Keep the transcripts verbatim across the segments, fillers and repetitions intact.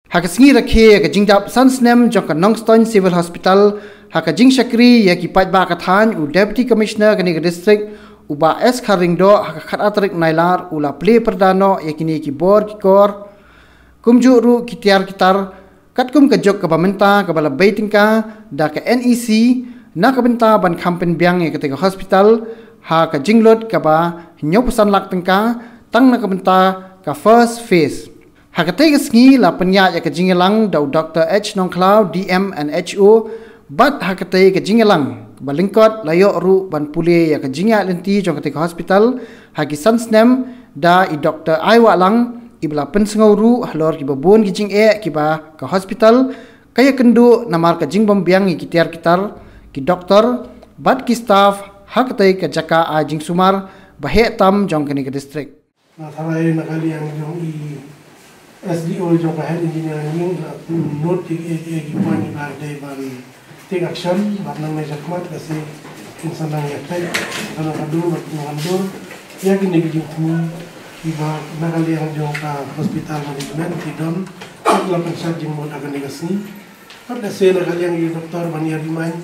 Ha ka sngi rakhe ïa ka jingdap san snem jong ka Nongstoiñ Civil Hospital, ha ka jingshakri ïa ki paidbah ka thaiñ, u Deputy Commissioner kane ka district, u Bah S Kharlyngdoh, ha ka khatar tarik Nailar, u la plie pyrda noh ïa kine ki bor ki kor, kumjuh ruh ki tiar ki tar, katkum ka juk kaba mynta kaba la bei tyngka da ka NEC, na ka bynta ban kham pynbiang ïa katei ka hospital, ha ka jinglut kaba hynñiewphew san lak tyngka, tang na ka bynta ka first phase. Ha katei ka sngi la pynïaid ïa ka jingïalang da u Doktor H Nongkhlaw, DM and HO, bad ha katei ka jingïalang ba lyngkot la ïoh ruh ban pule ïa ka jingïaid lynti jong katei ka hospital ha ki san snem da i Doktor Ai Wahlang, iba la pynsngew ruh halor kiba bun ki jingeh kiba ka hospital ka ïakynduh namar ka jingbymbiang ïa ki tiar ki tar, ki doktor bad ki staff ha katei ka jaka ai jingsumar ba heh tam jong kane ka district. Na tharai na ka liang jong i SDO jong ka Health Engineering Wing la note ïa ki, ïa ki point ba dei ban take action, bad nangne shakhmat ka se kin sa nang ïa peit ka nang ka dur bad ka nang ka dur ïa kine ki jingthmu kiba na ka liang jong ka hospital management ki don, la pynshad jingmut ha kane ka sngi. Bad lehse na ka liang i doktor ban ïa remind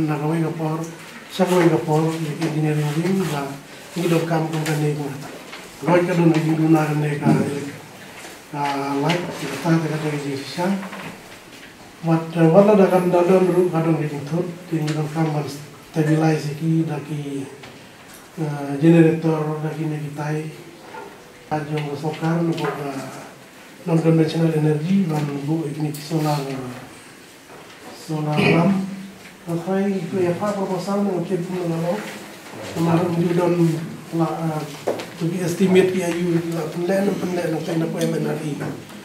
na kawei ka por sha kawei ka por ïa ka engineering wing ba ngi donkam kum kane kum kata. Hooid ka don ka jingduna kane ka, ka light, ka ta, ka ta ka jingshisha. Bad, eh, wat la da ka don ruh ka don ka jingthut, te ngi donkam ban stabilize ïa ki da ki, eh, generator, da kine ki tai. Ka jong ka sorkar, na ka non-conventional energy, ban buh ïa kine ki solar, solar pump. Ka tharai ka ïa pha proposal na ka kit na ka lo. Namar ym ju don la, ah, to ki estimate ki ayu la pynleh na pynleh na ka na ko M N R E.